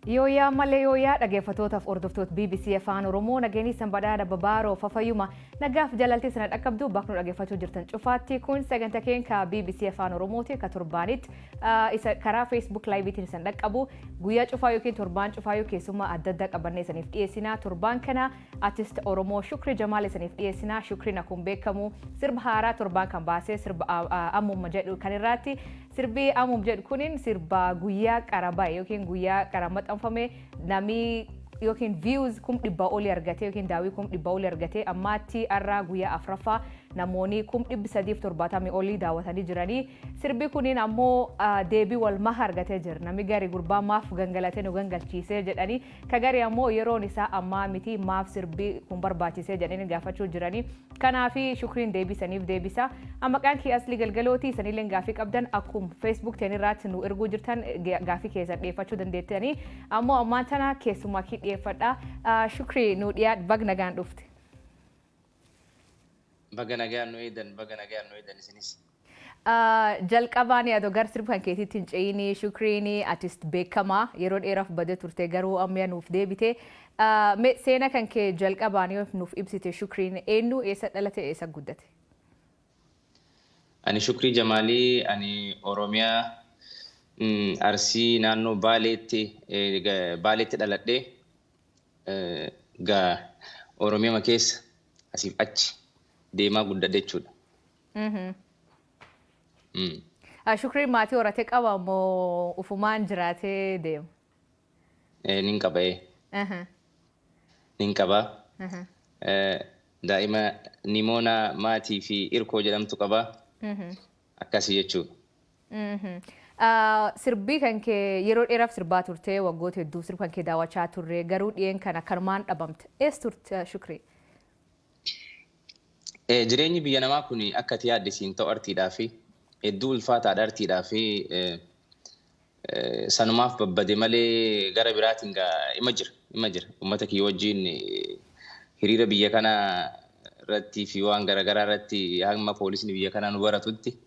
Yooyaa malee yooyaa, dhaggeeffattootaaf hordoftoota BBC Afaan Oromoo, nageenyi sanbadhaa babaaroo fafayyuma nagaaf jalaltii sana dhaqqabdu bakka nu dhaggeeffachuu jirtan cufaatti. Kun sagantaa keenya BBC Afaan Oromooti ka torbaanitti isa karaa Facebook Live-iitiin isan dhaqqabu. Guyyaa cufaa yookiin torbaan cufaa yoo keessummaa adda addaa qabannee isaniif dhiyeessina. Torbaan kana artist Oromoo Shukrii Jamaal isaniif dhiyeessina. Shukriin akkuma beekamu sirba haaraa torbaan kan baasee, sirba Ammuma jedhu kan irraatti. Sirbi Ammuma jedhu kunin sirba guyyaa qarabaa yookiin guyyaa qara maxxanfame namni yookiin views 100,000 olii argate yookiin daawwii 100,000 olii argate. Ammaatti har'a guyyaa afuraffaa namoonni 370,000 olii daawwatanii jiranii. Sirbi kunin ammoo deebii wal maha argatee jira. Namni gari gurbaa maaf gangalatee nu gangalchiisee jedhanii, ka gari ammoo yeroon isaa ammaa miti, maaf sirbi kun barbaachisee jedhanii gaafachuu jiranii. Kanaafi Shukriin deebisaniif deebisa. Maqaan kee Aslii Galgalooti. Isanillee gaafii qabdan akkuma Facebook teenirraatti nu erguu jirtan gaafii keessan dhiyeeffachuu dandeettanii. Ammoo ammaan tana keessumaa kii dhiyeeffadha. Shukrii, nu dhiyaadh, bag nagaan dhufte. Baga nagaan nu eedan, baga nagaan nu eedan isinis. Jalqabaan yaadoo gar sirba kan keetiitti hin ce'inii, Shukriin artist beekamaa yeroo dheeraaf badee turte, garuu amma nuuf deebite. Seena kan kee jalqabaan yoo nuuf ibsite, Shukriin eenyu, eessa dhalate, eessa guddate? Ani Shukrii Jamaalii, ani Oromiyaa, Arsii, naannoo Baaleetti dhaladhee, gaa Oromiyaa keessa asiif achi deemaa guddadhe jechuudha. Shukriin maatii horatee qaba moo ufumaan jiraatee deema? Nin qaba. Nin qaba. Daa'ima Nimoona maatii fi Irkoo jedhamtu qaba. Akkasii jechuudha. Sirbii kan kee yeroo dheeraaf sirbaa turte, waggoota hedduu sirba kan kee daawwachaa turre, garuu dhiyeen kana kanumaan dhabamte. Eessa turte, Shukrii? Jireenyi biyya namaa kun akka ati yaadde siin ta'u, artiidhaa fi hedduu ulfaataadha artiidhaa fi sanumaaf babbade malee gara biraatiin gaa ima jira, ima jira. Uummata kiyya wajjin hiriira biyya kana irratti fi waan garaagaraa irratti hamma poolisni biyya kanaa nu baratutti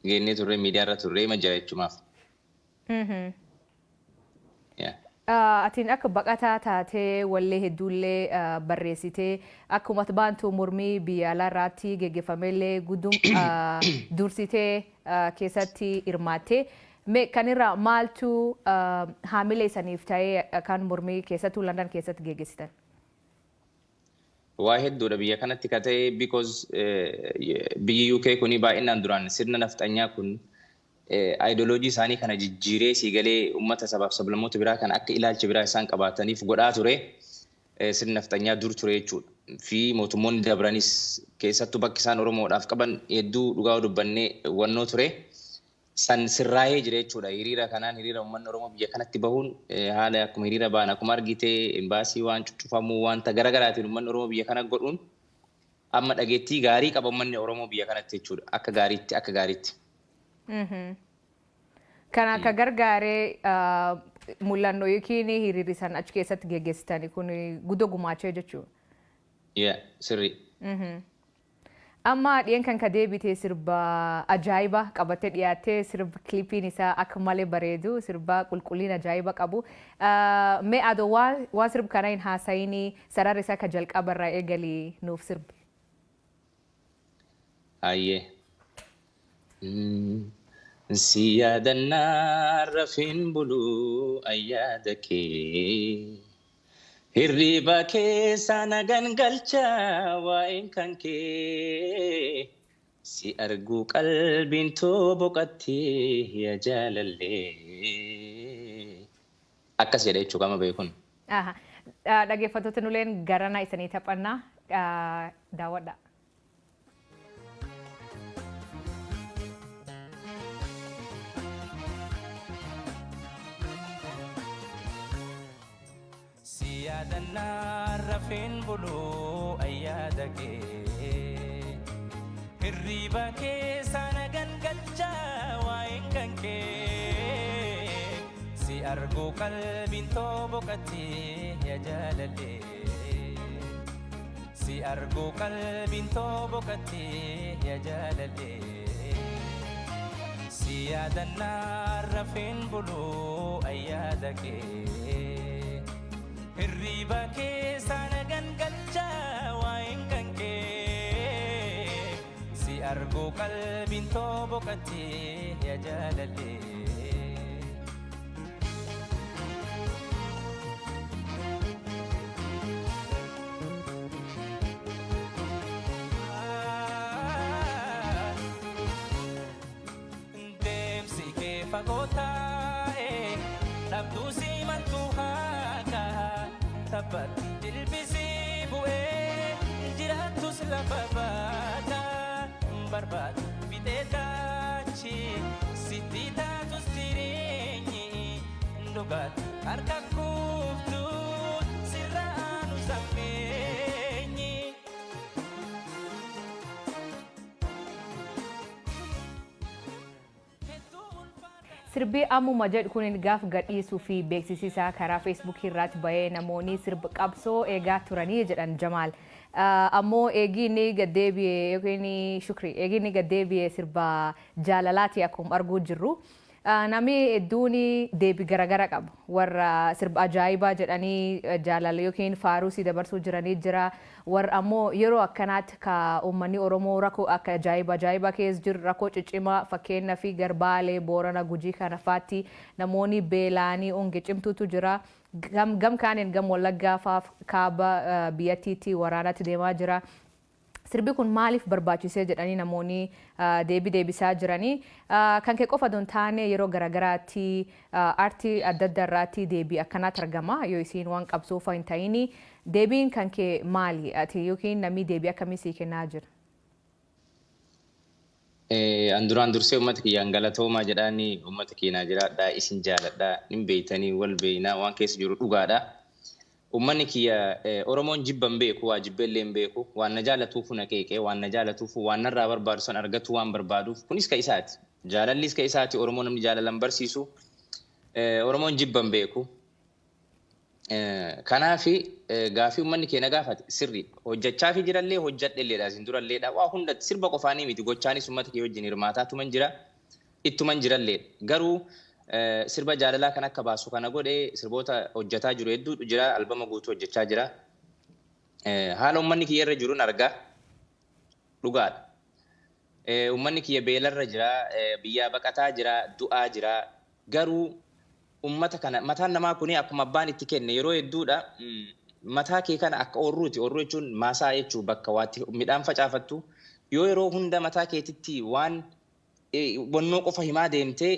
geennee turre, miidiyaa irra turre, ima jira jechumaaf. Atiin akka baqataa taatee wallee hedduullee barreessitee, akkuma baantu mormii biyya alaa irraatti geggeeffamellee guddum dursitee keessatti hirmaatte. Kanirraa maaltu haamilee isaniif ta'ee kan mormii keessattuu London keessatti geggeessitan? Waa hedduudha biyya kanatti ka ta'e, because biyyi UK kuni baay'inaan duraan sirna nafxanyaa kun ideology isaanii kana jijjiiree sii galee uummata sabaaf sablammoota biraa kan akka ilaalcha biraa isaan qabaataniif godhaa ture. Sirni nafxanyaa dur ture jechuudha. Fi mootummoonni dabranis keessattuu bakki isaan Oromoodhaaf qaban hedduu dhugaa dubbannee wannoo ture. San sirraa'ee jira jechuudha. Hiriira kanaan, hiriira uummanni Oromoo biyya kanatti bahuun, haala akkuma hiriira ba'an, akkuma argite imbaasii waan cuccufamuu, wanta garaagaraatiin uummanni Oromoo biyya kana godhuun, amma dhageettii gaarii qaba uummanni Oromoo biyya kanatti jechuudha. Akka gaariitti, akka gaariitti. Kan akka gargaaree mul'annoo yookiin hiriirri isaan achi keessatti geggeessitanii kun guddoo gumaachee jechuudha. Yeah, sirrii. Amma dhiyeen kan ka deebite sirba ajaa'iba qabattee dhiyaattee, sirba kilipiin isaa akka malee bareedu, sirba qulqullina ajaa'iba qabu. Mee adoo waan sirba kana hin haasayinii sararri isaa ka jalqaba irraa eegalii nuuf sirbi. Hayyee. Si yaadannaa rafeen buluu ayyaada kee. Hirriba keessa na gangalcha waa'een kan kee. Si arguu qalbiin too boqattee yaa jaalallee. Akkas jedha jechuu qama beekun. Dhaggeeffattoota, nuleen garana isanii taphannaa, daawwadha. Si yaadannaa rafeen buluu ayyaada kee. Hirriba keessa na gangalcha waa'een kan kee. Si arguu qalbiin too boqattee yaa jaalallee. Si arguu qalbiin too boqattee yaa jaalallee. Si yaadannaa rafeen buluu ayyaada kee. Hirriba keessa na gangalchaa waa'een kan kee. Si arguu qalbiin too boqottee yaa jaalallee. Deemsi kee fagoo taa'e dhabduu si maltu haaka taphatti jilbisii bu'ee jiraattus lafa baata barbaadu fixee taachi sitti taatus jireenyi dhugaatti harka kuuftu sirra aanu sammeenyi. Sirbi "Ammuma" jedhu kun gaaf gadhiisuu fi beeksisisaa karaa Feesbuukii irratti bahee namoonni sirba qabsoo eegaa turanii jedhan, Jamaal. Ammoo eegii inni gaddeebi'ee yookiin shukri eegii inni gaddeebi'ee sirba jaalalaati akkuma arguu jirru. Namni hedduun deebii garaagara qabu. Warra sirba ajaa'ibaa jedhanii jaalala yookiin faaruu dabarsuu jiranii jira. Warra ammoo yeroo akkanaatti ka uummanni Oromoo rakkoo akka ajaa'iba ajaa'ibaa keessa jiru, rakkoo ciccimaa, fakkeenyaa fi Garbaalee, Boorana, Gujii kana faatti namoonni beela'anii honge cimtuutu jira. Gam kaaniin gam Wallaggaa faaf kaaba biyyattiitti waraanatti deemaa jira. Sirbi kun maaliif barbaachisee jedhanii namoonni deebii deebisaa jiranii. Kan kee qofa don taane, yeroo garaagaraatti aartii adda addaa irraatti deebii akkanaatti argama yoo isiin waan qabsoo fa'a hin ta'ini. Deebiin kan kee maali? Ati yookiin namni deebii akkamii sii kennaa jira? An duraan dursee uummata kiyyaan galatoomaa jedhaanii, uummata keenyaa jiraadhaa, isin jaaladhaa, nin beeytanii, wal beeynaa, waan keessa jiru dhugaadha. Uummanni kiyya Oromoon jibban beeku, waa jibbeellee hin beeku, waan na jaalatuufu na qeeqee, waan na jaalatuufu waan narraa barbaadu san argatu waan barbaaduuf, kunis ka isaati. Jaalallis ka isaati. Oromoo namni jaalalan barsiisu. Oromoon jibban beeku. Kanaafi gaafii uummanni keenya gaafate sirri hojjechaa fi jirallee hojjadhelleedha, isin duralleedha, waa hundatti sirba qofaanii miti, gochaanis uummata kee wajjin hirmaataa tuman jira, ittuman jiralleedha. Garuu sirba jaalalaa kan akka baasu kana godhe, sirboota hojjetaa jiru hedduutu jira, albama guutuu hojjechaa jira. Haala uummanni kiyya irra jiruun argaa, dhugaadha. Uummanni kiyya beelarra jira, biyyaa baqataa jira, du'aa jira. Garuu ummata kana mataan namaa kuni akkuma abbaan itti kenne yeroo hedduudha. Mataa kee kana akka oorruuti. Oorruu jechuun maasaa jechuu, bakka waatti midhaan facaafattu. Yoo yeroo hunda mataa keetitti waan wannoo qofa himaa deemtee,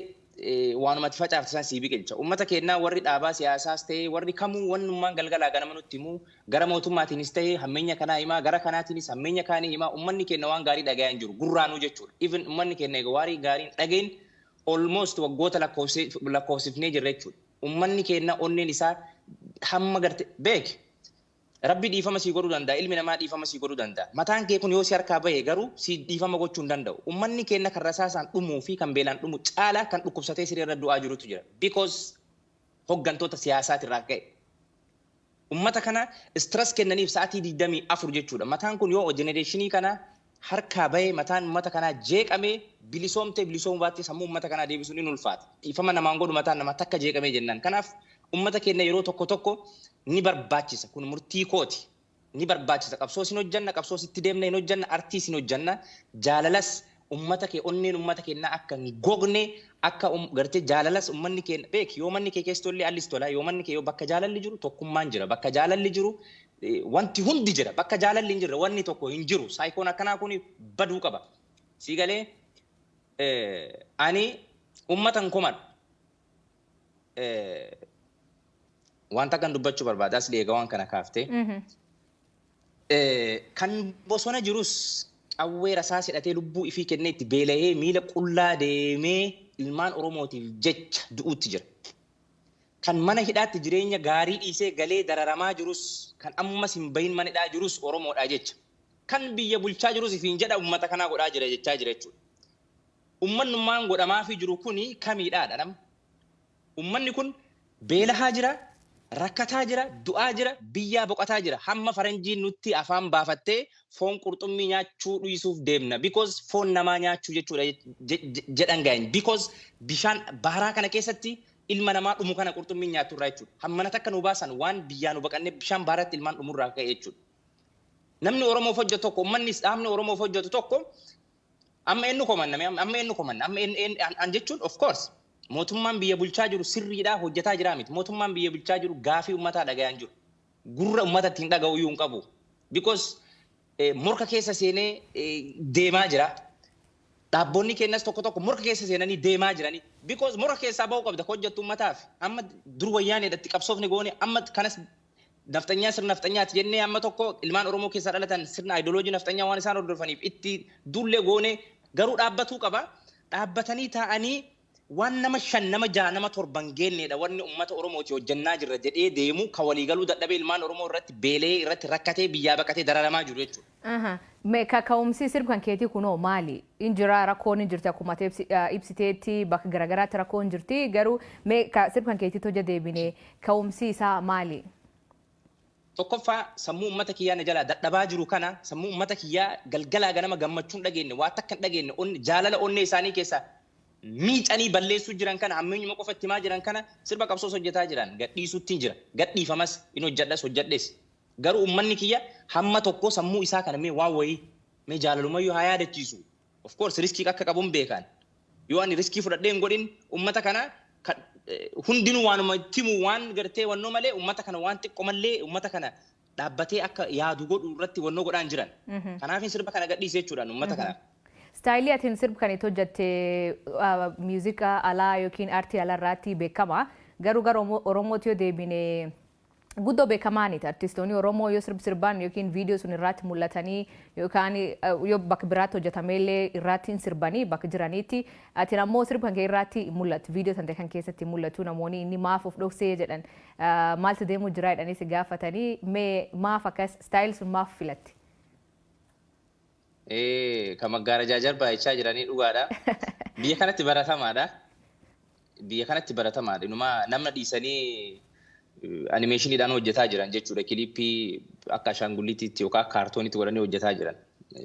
waanumatti facaafte san sii biqilcha. Uummata keenyaa warri dhaabaa siyaasaas ta'ee warri kamuu wannummaan galgalaa ganama nutti himuu, gara mootummaatiinis ta'ee hammeenya kanaa himaa, gara kanaatiinis hammeenya kaanii himaa, uummanni keenya waan gaarii dhagayaa hin jiru gurraanuu jechuudha. Even uummanni keenya egaa waarii gaariin dhagayin almost waggoota lakkoofsifnee jirra jechuudha. Uummanni keenya onneen isaa hamma garte beek. Rabbi dhiifama sii godhuu danda'a. Ilmi namaa dhiifama sii godhuu danda'a. Mataan kee kun yoo si harkaa bahe garuu si dhiifama gochuu hin danda'u. Uummanni keenya kan rasaasaan dhumuu fi kan beelaan dhumu caalaa kan dhukkubsatee siree irra du'aa jirutu jira. Because hoggantoota siyaasaatirraa ka'e. Uummata kana stress kennaniif sa'aatii 24 jechuudha. Mataan kun yoo generation kana harkaa bahe, mataan uummata kanaa jeeqamee, bilisoomtee bilisoomuu baattee sammuu uummata kanaa deebisuun ni ulfaata. Dhiifama namaan godhu mataan nama takka jeeqamee jennaan. Kanaaf uummata keenya yeroo tokko tokko ni barbaachisa. Kun murtii kooti. Ni barbaachisa. Qabsoo sin hojjanna, qabsoo sitti deemna hin hojjanna, artii sin hojjanna. Jaalalas uummata kee onneen uummata keenyaa akka hin gogne, akka gartee jaalalas uummanni keenya beek, yoo manni kee keessa tollee allis tola, yoo manni kee yoo bakka jaalalli jiru tokkummaan jira, bakka jaalalli jiru wanti hundi jira, bakka jaalalli hin jirre wanni tokko hin jiru. Saayikoon akkanaa kun baduu qaba. Sii galee, ani uummata hin komadhu. Wanta kan dubbachuu barbaada asli egaa waan kana kaaftee. Kan bosona jirus qawwee rasaas hidhatee lubbuu ifii kennee itti beela'ee miila qullaa deemee ilmaan Oromootiif jecha du'uutti jira. Kan mana hidhaatti jireenya gaarii dhiisee galee dararamaa jirus, kan ammas hin bahin mana hidhaa jirus Oromoodha jecha. Kan biyya bulchaa jirus ifiin jedha uummata kanaa godhaa jira jechaa jira jechuudha. Uummanummaan godhamaafii jiru kuni kamiidhaadha nama? Uummanni kun beelahaa jira, rakkataa jira, du'aa jira, biyyaa boqotaa jira. Hamma faranjiin nutti afaan baafattee foon qurxummii nyaachuu dhiisuuf deemna. Because foon namaa nyaachuu jechuudha jedhan gaa'in. Because bishaan baharaa kana keessatti Ilma namaa dhumu kana qurxummiin nyaattu irraa jechuudha. Hammana takka nu baasan waan biyyaa nu baqannee bishaan baaratti ilmaan dhumurraa ka'e jechuudha. Namni Oromoof hojjetu tokko, uummanni dhaabni Oromoof hojjetu tokko amma eenyu komanna, amma eenyu komanna, amma an jechuun, of course, mootummaan biyya bulchaa jiru sirriidhaa hojjetaa jiraa miti. Mootummaan biyya bulchaa jiru gaafii uummataa dhagayaan jiru. Gurra uummata ittiin dhaga'u iyyuu hin qabu. Because morka keessa seenee deemaa jira. Dhaabboonni keenyas tokko tokko morka keessa seenanii deemaa jiranii. Because morka keessaa ba'uu qabda hojjettu uummataaf. Amma dur wayyaaneedha qabsoofni goone, amma kanas nafxanyaa, sirna nafxanyaati jennee, amma tokko ilmaan Oromoo keessaa dhalatan sirna ideology nafxanyaa waan isaan hordofaniif itti duullee goone, garuu dhaabbatuu qaba. Dhaabbatanii taa'anii waan nama shan, nama jaha, nama torban geenneedha wanni uummata Oromooti hojjannaa jirra jedhee deemu kan waliigaluu dadhabee ilmaan Oromoo irratti beelee, irratti rakkatee, biyyaa baqatee dararamaa jiru jechuudha. Kaka'umsi sirba kan keetii kunoo maali? In jira, rakkoon hin jirti, akkuma ibsiteetti bakka garaagaraatti rakkoon jirti, garuu mee sirba kan keetiitti hojja deebine ka'umsi isaa maali? Tokkoffaa, sammuu uummata kiyyaa na jalaa dadhabaa jiru kana, sammuu uummata kiyyaa galgalaa ganama gammachuun dhageenye, waa takka hin dhageenye, jaalala onnee isaanii keessaa miicanii balleessuu jiran kana, hammeenyuma qofa itti himaa jiran kana, sirba qabsoos hojjetaa jiran gadhiisuutti jira. Gadhiifamas in hojjedhas hojjedhes. Garuu uummanni kiyya hamma tokko sammuu isaa kana mee waan wayii mee jaalalumayyuu haa yaadachiisu. Of course, risk akka qabuun beekan. Yoo ani risk fudhadhee hin godhin, uummata kana hundinuu waanuma timu waan gartee wannoo malee, uummata kana waan xiqqoo malee uummata kana dhaabbatee akka yaadu godhu irratti wannoo godhaan jiran. Kanaaf sirba kana gadhiise jechuudhaan uummata kanaaf. Style atiin sirba kan itti hojjette muuziqaa alaa yookiin aartii alaa irratti beekama. Garuu gara Oromootti yoo deebine guddoo beekamaaniti. Artistoonni Oromoo yoo sirbi sirbaan yookiin viidiyoo sun irratti mul'atanii yookaan yoo bakka biraatti hojjetameellee irratti hin sirbanii bakka jiranitti, ati ammoo sirba kan kee irratti mul'atu, viidiyoo san kan keessatti mul'atu, namoonni inni maaf of dhoksee jedhan, maaltu deemuu jira jedhanii si gaafatanii, mee maaf akkas style sun maaf filatte? Kan maggaarajaa jarbaa jechaa jiranii dhugaadha. Biyya kanatti baratamaadha. Biyya kanatti baratamaadha. Inumaa namna dhiisanii animationiidhaan hojjetaa jiran jechuudha. Clip akka ashaangulliitiitti yookaan kaartooniitti godhanii hojjetaa jiran.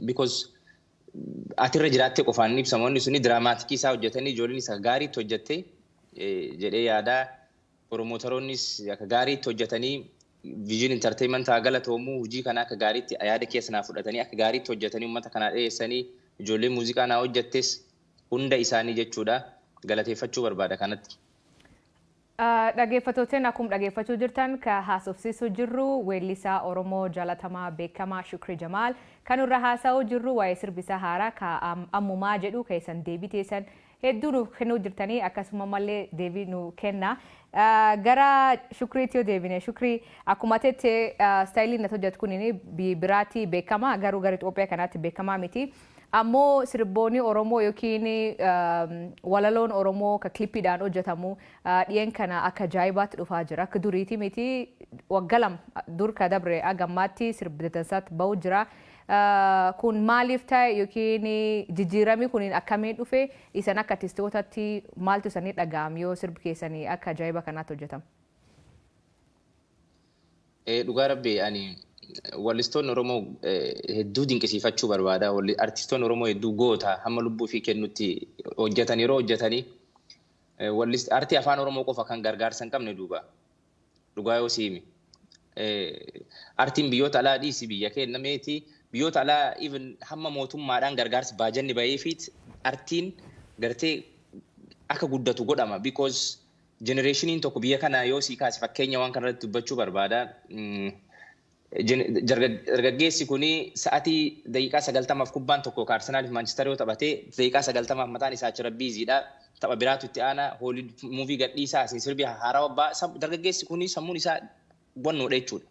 Because atirra jiraattee qofaan inni ibsama. Wanni suni dramatic isaa hojjetanii ijoolleen isa gaariitti hojjette jedhee yaadaa. Promoteroonnis akka gaariitti hojjetanii, Vision Entertainment haa galatoomu, hojii kana akka gaariitti yaada keessa naa fudhatanii, akka gaariitti hojjetanii uummata kanaa dhiyeessanii, ijoollee muuziqaa naa hojjettes hunda isaanii jechuudha galateeffachuu barbaada kanatti. Dhaggeeffattooteen, akkuma dhaggeeffachuu jirtan ka haasofsiisuu jirru weellisaa Oromoo jaalatamaa beekamaa Shukrii Jamaal. Kan irra haasa'uu jirru waa'ee sirbisaa haaraa ka ammumaa jedhu keessan deebii teessan hedduu nuuf kennuu jirtanii, akkasuma mallee deebii nu kenna. Gara Shukriitti yoo deebine, Shukrii, akkuma tette styleiin natti hojjetu kun biraatti beekama, garuu gara Itoophiyaa kanaatti beekamaa miti. Ammoo sirboonni Oromoo yookiin walaloon Oromoo ka clipiidhaan hojjetamu dhiyeen kana akka ajaa'ibaatti dhufaa jira. Akka duriiti miti, waggaa 2 dur ka dabre agammaatti sirbi dansaatti ba'u jira. Kun maaliif ta'e yookiin jijjiiramni kun akkamiin dhufe? Isan akka artistootatti maaltu isanii dhaga'am yoo sirbi keessanii akka ajaa'iba kanaatti hojjetama? Dhugaa rabbi, ani wallistoonni Oromoo hedduu dinqisiifachuu barbaada. Artistoonni Oromoo hedduu goota, hamma lubbuu fi kennutti hojjetan yeroo hojjetanii artii afaan Oromoo qofa kan gargaarsa hin qabne duuba. Dhugaa yoo siimi. Artiin biyyoota alaa dhiisi, biyya keenya meeti, biyyoota alaa even hamma mootummaadhaan gargaarsi baajanni baheefiit artiin gartee akka guddatu godhama. Because generationiin tokko biyya kana yoo sii kaase, fakkeenya waan kanarratti dubbachuu barbaada. Dargaggeessi kuni sa'atii daqiiqaa 90f kubbaan tokko Arsenaaliif Maanchister yoo taphatee, daqiiqaa 90f mataan isaa achirra busydha. Tapha biraatu itti aana, hoolii movie gadhiisaa, asiin sirbi haarawaa ba'a. Dargaggeessi kuni sammuun isaa wannoodha jechuudha.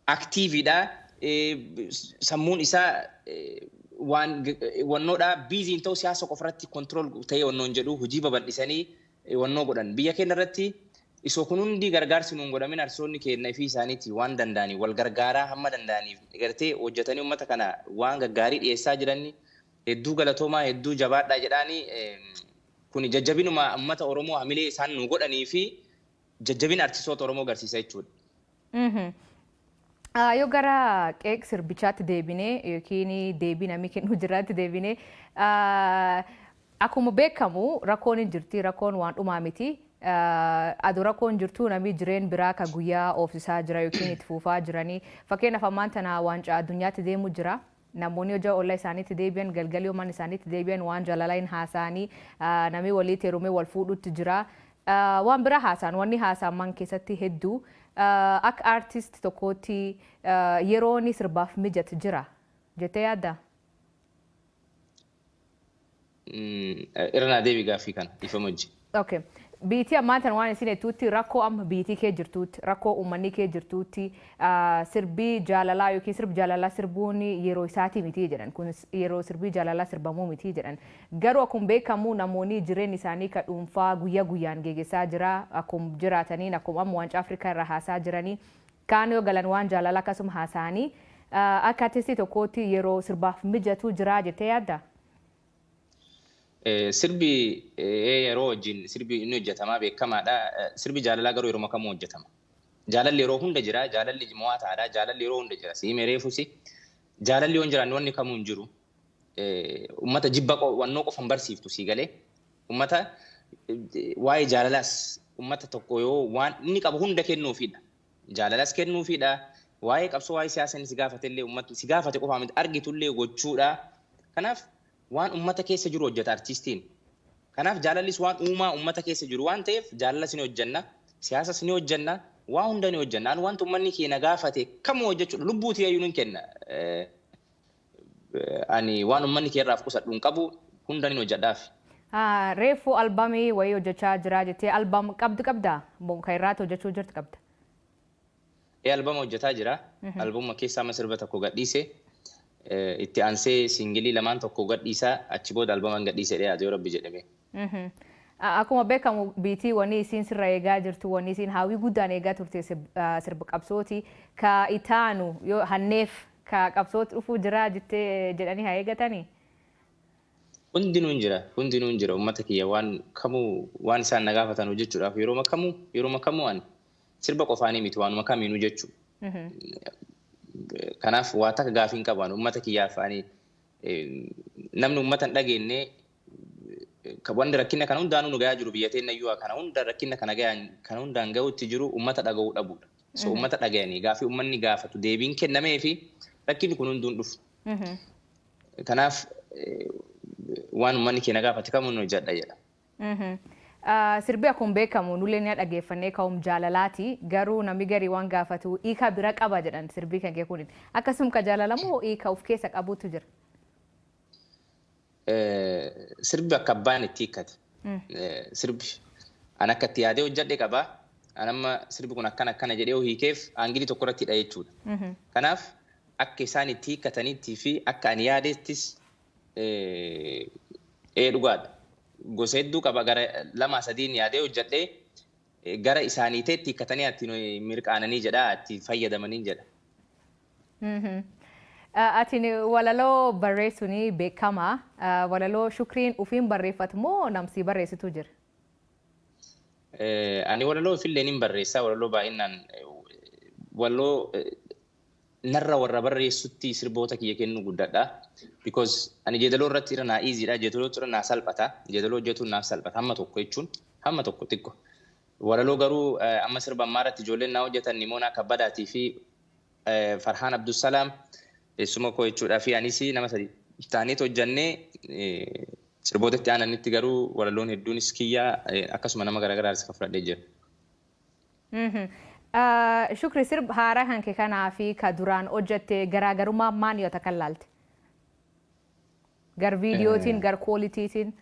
Activedha. Sammuun isaa waan wannoodha, busyn ta'u siyaasa qofa irratti control ta'ee wannoon jedhu, hojii babal'isanii wannoo godhan. Biyya keenya irratti isoo kun hundi gargaarsi nuun godhamin, artistoonni keenya ifii isaaniiti waan danda'aniif wal gargaaraa hamma danda'aniif gartee hojjetanii uummata kana waan gaggaarii dhiyeessaa jiran, hedduu galatoomaa, hedduu jabaadhaa jedhaanii. Kun jajjabinuma uummata Oromoo hamilee isaan nu godhanii fi jajjabina artistoota Oromoo agarsiisa jechuudha. Yoo gara qeeq sirbichaatti deebinee yookiin deebii namni kennu jiraatti deebinee Akkuma beekamu rakkoon hin jirti, rakkoon waan dhumaa miti. Aduu rakkoon jirtu namni jireen biraa ka guyyaa oofsisaa jira yookiin itti fufaa jiranii. Fakkeenyaaf ammaan tana waancaa addunyaatti deemu jira. Namoonni hojii ollaa isaaniitti deebi'an, galgalii mana isaaniitti deebi'an, waan jaalalaa hin haasa'anii, namni walitti heerumee wal fuudhutti jira. Waan biraa haasa'an, wanni haasa'an man keessatti hedduu. Akka aartist tokkootti yeroo inni sirbaaf mijatu jira jettee yaaddaa? Irra naa deebi gaaffii kana ifama hojii. Okay. Biitii ammaan tan waan isin jettuutti, rakkoo amma biitii kee jirtuutti, rakkoo uummanni kee jirtuutti, sirbii jaalalaa yookiin sirbi jaalalaa sirbuun yeroo isaatii miti jedhan. Kun yeroo sirbii jaalalaa sirbamuu miti jedhan. Garuu akkuma beekamu namoonni jireenya isaanii ka dhuunfaa guyyaa guyyaan geggeessaa jira. Akkuma jiraataniin, akkuma amma waancaa Afrikaa irraa haasaa jiranii, kaan yoo galan waan jaalalaa akkasuma haasa'anii, akka artistii tokkootti yeroo sirbaaf mijatu jira jettee yaaddaa? Sirbi yeroo wajjin sirbi inni hojjetamaa beekamaadha. Sirbi jaalalaa garuu yeroo kamuu hojjetama. Jaalalli yeroo hunda jira. Jaalalli mo'ataadha. Jaalalli yeroo hunda jira. Siimee reefusi. Jaalalli yoo hin jiraanne wanni kamuu hin jiru. Uummata jibba wannoo qofa hin barsiiftu sii galee. Uummata waa'ee jaalalaas uummata tokko yoo waan inni qabu hunda kennuufidha. Jaalalas kennuufidha. Waa'ee qabsoo, waa'ee siyaasa inni si gaafate illee, uummata si gaafate qofaa miti, argitullee gochuudha. Kanaaf waan uummata keessa jiru hojjeta artiistiin. Kanaaf jaalallis waan uumaa uummata keessa jiru waan ta'eef jaalalas ni hojjenna, siyaasas ni hojjenna, waa hunda ni hojjenna. Ani wanta uummanni keenya gaafate kamuu hojjechuudha. Lubbuutii iyyuu ni kenna. Ani waan uummanni kee irraa qusadhu hin qabu, hunda ni hojjedhaaf. Reefu albamii wayii hojjechaa jira jettee, albam qabdi qabdaa? Kan irraatti hojjechuu jirtu qabda? Ee, albama hojjetaa jira. Albama keessaa amma sirba tokko gadhiise. Itti aansee singilii lamaan tokko gadhiisaa, achi booda albama gadhiise dhiyaate yoo rabbi jedhame. Akkuma beekamu biitii wanni isiin sirra eegaa jirtu, wanni isiin hawwii guddaan eegaa turte sirba qabsooti. Ka itaanu yoo hanneef ka qabsooti dhufuu jira jettee jedhanii haa eegatanii? Hundinuu hin jira. Hundinuu hin jira. Uummata kiyya waan kamuu waan isaan na gaafatan hojjechuudhaaf yeroo kamuu ani sirba qofaanii miti, waanuma kamiinuu jechuudha. Kanaaf waa takka gaafii hin qabu ani uummata kiyyaaf. Ani namni uummata hin dhageenye, wanni rakkina kana hundaanuu nu gahaa jiru, biyya teenya iyyuu kana hunda rakkina kana gahan kana hundaan gahuutti jiru uummata dhagahuu dhabuudha. So uummata dhagayanii gaafii uummanni gaafatu deebiin kennamee fi rakkinni kun hunduun dhufu. Kanaaf waan uummanni keenya gaafate kamuu nu hojjedha jedha. Sirbi akkuma beekamu nullee ni dhageeffannee ka'um jaalalaati. Garuu namni garii waan gaafatu hiika bira qaba jedhan sirbii kan kee kun. Akkasuma ka jaalalamoo hiika of keessa qabutu jira? Sirbi akka abbaan itti hiikkate. Sirbi an akka itti yaadee hojjedhe qaba. An amma sirbi kun akkana akkana jedhee hiikeef aangilii tokko irratti hidha jechuudha. Kanaaf akka isaan itti hiikkataniitti fi akka ani yaadettis ee dhugaadha. Gosa hedduu qaba, gara lama sadiin yaadee hojjedhee gara isaanii ta'etti hiikkatanii ittiin mirqaananii jedha, itti fayyadamanii jedha. Ati walaloo barreessuun beekama. Walaloo Shukriin ofiin barreeffatu moo namsi barreessitu jira? Ani walaloo ofillee nin barreessa. Walaloo baay'inaan walaloo narra warra barreessutti sirboota kiyya kennu guddadha. Because ani jeedaloo irratti irra naa easy dha. Jeedaloo irra naa salphata. Jeedaloo hojjetuun naaf salphata. Hamma tokko jechuun hamma tokko xiqqo. Walaloo garuu amma sirba ammaa irratti ijoolleen naa hojjetan Nimoonaa Kabbadaatii fi Farhaan Abdusalaam eessuma koo jechuudha fi anis nama sadi ta'aniit hojjannee. Sirboota itti aananitti garuu walaloon hedduunis kiyyaa, akkasuma nama garaagaraas kan fudhadhee jira. Shukri, sirba haaraa kan kee kanaa fi ka duraan hojjette garaagarummaa maal yoo takka laalte? Gar viidiyootiin, gar qualitytiin.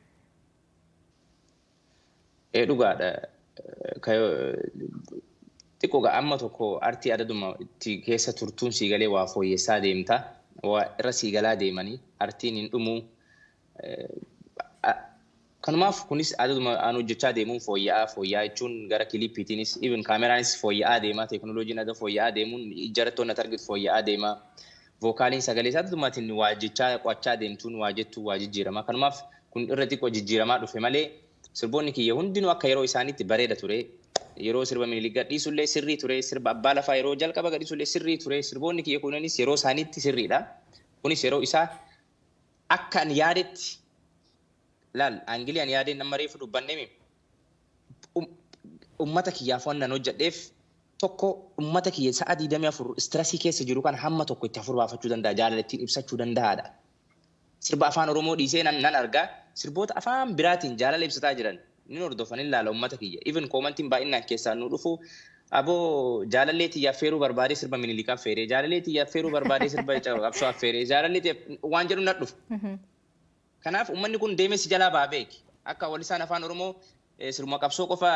Ee, dhugaadha. Xiqqoo amma tokko artii adaduma itti keessa turtuun sii galee waa fooyyessaa deemta. Waa irra sii galaa deemanii artiin hin dhumuu. Kanumaaf kunis adaduma aan hojjechaa deemuun fooyya'aa fooyya'aa jechuun gara kiliippiitiinis, even kaameraanis fooyya'aa deema, teekinooloojiin ada fooyya'aa deemuun ijjarattoon natti argitu fooyya'aa deema. Vokaaliin sagalee isaa adadumaatiin waa jechaa qo'achaa deemtuun waa jettu waa jijjiirama. Kanumaaf kun irra xiqqoo jijjiiramaa dhufe malee sirboonni kiyya hundinuu akka yeroo isaaniitti bareeda ture. Yeroo sirba Minilik gadhiisullee sirrii ture. Sirba abbaa lafaa yeroo jalqaba gadhiisullee sirrii ture. Sirboonni kiyya kunis yeroo isaaniitti sirriidha. Kunis yeroo isaa akka ani yaadetti Laal, angle ani yaadeen nama reefu dubbannee ummata kiyyaaf waan nan hojjedheef tokko, ummata kiyya sa'a 24 stress keessa jiru kan hamma tokko itti hafur baafachuu danda'a, jaalala ittiin ibsachuu danda'aadha. Sirba Afaan Oromoo dhiisee nan argaa, sirboota afaan biraatiin jaalala ibsataa jiran ni hordofan, ilaala ummata kiyya. Even commentiin baay'inaan keessaa nu dhufu, aboo jaalallee tiyyaaf feeruu barbaadee sirba Minilikaa feeree, jaalallee tiyyaaf feeruu barbaadee sirba qabsoo affeeree, jaalallee waan jedhu nan dhufu. Kanaaf uummanni kun deemee si jalaa baa beeki. Akka walisaan Afaan Oromoo sirma qabsoo qofa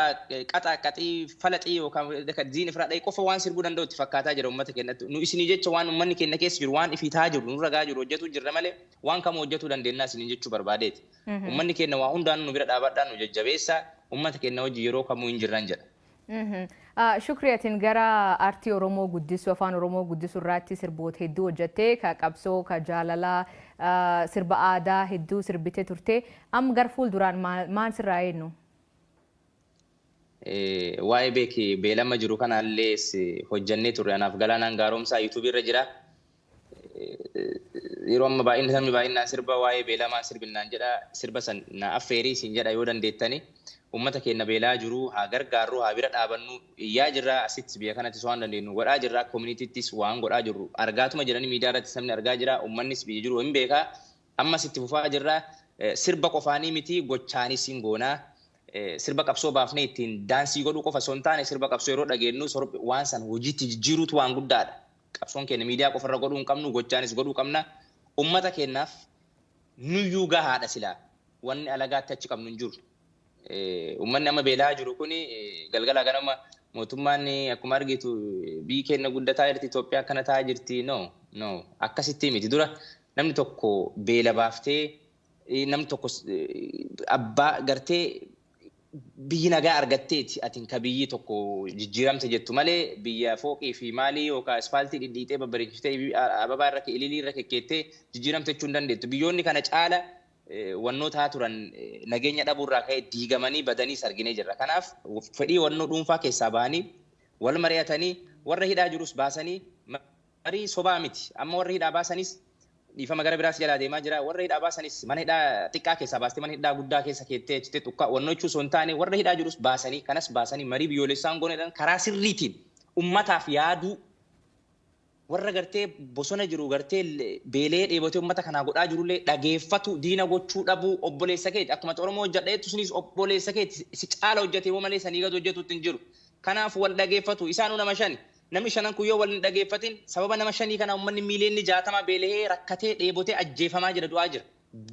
qaxa qaxii falaxii yookaan diin ifraa dha'ee qofa waan sirbuu danda'u itti fakkaataa jira uummata keenyatti. Nu isinii jecha waan uummanni keenya keessa jiru, waan ifii ta'aa jiru, nurra gahaa jiru hojjetuu jirra malee waan kamuu hojjetuu dandeenyaa isiniin jechuu barbaadeeti. Uummanni keenya waa hundaan nu bira dhaabadhaa, nu jajjabeessaa, uummata keenya wajji yeroo kamuu hin jirran jedha. Shukri, atiin gara aartii Oromoo guddisuu, Afaan Oromoo guddisuu irratti sirboota hedduu hojjettee, ka qabsoo, ka jaalalaa, sirba aadaa hedduu sirbitee turte. Amma gara fuulduraan maal sirraa eenyu? Waa'ee beeki beelama jiru kanallee hojjannee turre, anaaf Galaanaan Gaaromsaa, YouTubeii irra jira. Yeroo amma baay'inni namni baay'inaan sirba waa'ee beelamaa sirbinnaan jedha, sirba san na affeerii isin jedha yoo dandeettani. Uummata keenya beelaa jiru haa gargaarru, haa bira dhaabannu iyyaa jirra. Asitti biyya kanattis waan dandeenyu godhaa jirra, communityttis waan godhaa jirru argaatuma jirani, miidiyaa irrattis namni argaa jira, uummannis biyya jiru hin beekaa. Ammas itti fufaa jirra. Sirba qofaanii miti, gochaanis hin goonaa. Sirba qabsoo baafnee ittiin daansii godhuu qofa osoo hin taane, sirba qabsoo yeroo dhageenyu waan san hojiitti jijjiiruutu waan guddaadha. Qabsoon keenya miidiyaa qofarra godhuu hin qabnu, gochaanis godhuu qabna. Uummata keenyaaf nuyyuu gahaadha silaa. Wanni alagaatti achi qabnu hin jiru. Uummanni amma beelaa jiru kuni galgala ganama mootummaan akkuma argitu biyyi keenya guddataa jirti, Itoophiyaa akkana ta'aa jirti. No, no, akkasitti miti. Dura namni tokko beela baaftee, namni tokko abbaa gartee biyyi nagaa argatteeti atiin ka biyyi tokko jijjiiramte jettu malee, biyya fooqii fi maalii yookaan ispaaltii dhidhiitee babbareechiftee ababaa irra ililii irra kekkeettee jijjiiramte jechuu hin dandeettu. Biyyoonni kana caala wannoota turan nageenya dhabuurraa ka'ee diigamanii badanii arginee jirra. Kanaaf fedhii wannoo dhuunfaa keessaa bahanii wal mari'atanii, warra hidhaa jirus baasanii, marii sobaa miti. Amma warra hidhaa baasanis, dhiifama, gara biraas jalaa deemaa jira. Warra hidhaa baasanis mana hidhaa xiqqaa keessaa baastee mana hidhaa guddaa keessa keettee achitti xiqqaa wannoo jechuu osoo hin taane, warra hidhaa jirus baasanii, kanas baasanii, marii biyyoolessaan gooneedhaan karaa sirriitiin ummataaf yaaduu, warra gartee bosona jiru gartee beelee dheebotee ummata kanaa godhaa jirullee dhageeffatu, diina gochuu dhabuu, obboleessa keeti akkuma Oromoo hojjedha jettu sunis obboleessa keeti, si caala hojjetee malee sanii gad hojjetuutti hin jiru. Kanaaf wal dhageeffatu. Isaanuu nama shani. Namni shanan kun yoo wal hin dhageeffatin, sababa nama shanii kana uummanni miiliyoonni 60 beela'ee rakkatee dheebotee ajjeefamaa jira, du'aa jira.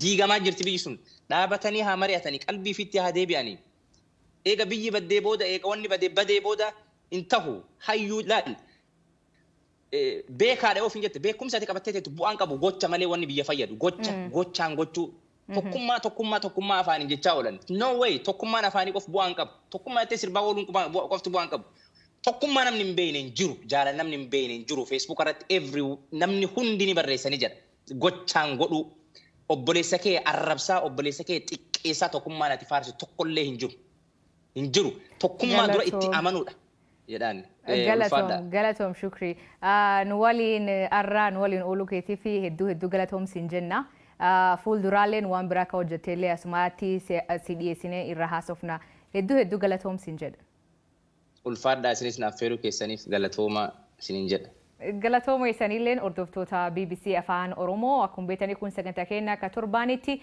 Diigamaa jirti biyyi sun. Dhaabatanii haa mari'atanii, qalbii ofiitti haa deebi'anii. Eega biyyi baddee booda, eega wanni badee badee booda hin tahu. Hayyuu laal. Beekaadha of hin jette, beekumsa ati qabattee teettu bu'aan qabu, gocha malee wanni biyya fayyadu gocha, gochaan gochuu. Tokkummaa, tokkummaa, tokkummaa afaanii jechaa oolan. No way, tokkummaan afaanii qof bu'aan qabu. Tokkummaa jettee sirbaa ooluun qofti bu'aan qabu. Tokkummaa namni hin beekne hin jiru. Jaalala namni hin beekne hin jiru. Facebook irratti every namni hundi ni barreessanii jedha. Gochaan godhuu. Obboleessa kee arrabsaa, obboleessa kee xiqqeessaa tokkummaan ati faarsitu tokkollee hin jiru. Hin jiru. Tokkummaa dura itti amanuudha jedhaan. Galatoom, galatoom Shukrii. Nu waliin arraa nu waliin ooluu keetii fi hedduu hedduu galatoom siin jenna. Fuulduraaleen waan biraa akka hojjetteellee asumaatti si dhiyeessinee irra haasofna. Hedduu hedduu galatoom siin jedha. Ulfaadhaa, isinis naaf affeeruu keessaniif galatooma isiniin jedha. Galatooma isaniilleen, hordoftoota BBC Afaan Oromoo. Akkuma beektanii kun sagantaa keenya akka torbaanitti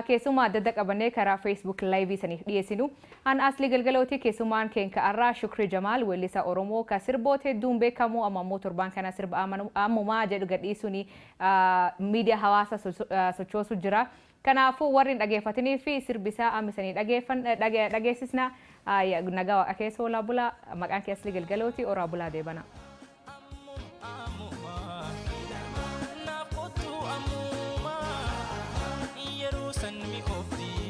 keessumaa adda adda qabannee karaa Facebook Live isaniif dhiyeessinu. An Asli Galgalooti. Keessumaan keenya har'aa Shukrii Jamaal, weellisaa Oromoo ka sirboota hedduun beekamu, amma ammoo torbaan kana sirba ammumaa jedhu gadhiisuun miidiyaa hawaasaa sochoosu jira. Kanaafuu warri hin dhageeffatanii fi sirbisaa amma isanii dhageessisna. Nagaa Waaqa keessa oolaa bulaa. Maqaan kee Asli Galgalooti, oraa bulaa, deebana. Naaf kottu ammuma yeroo san mi'oofti.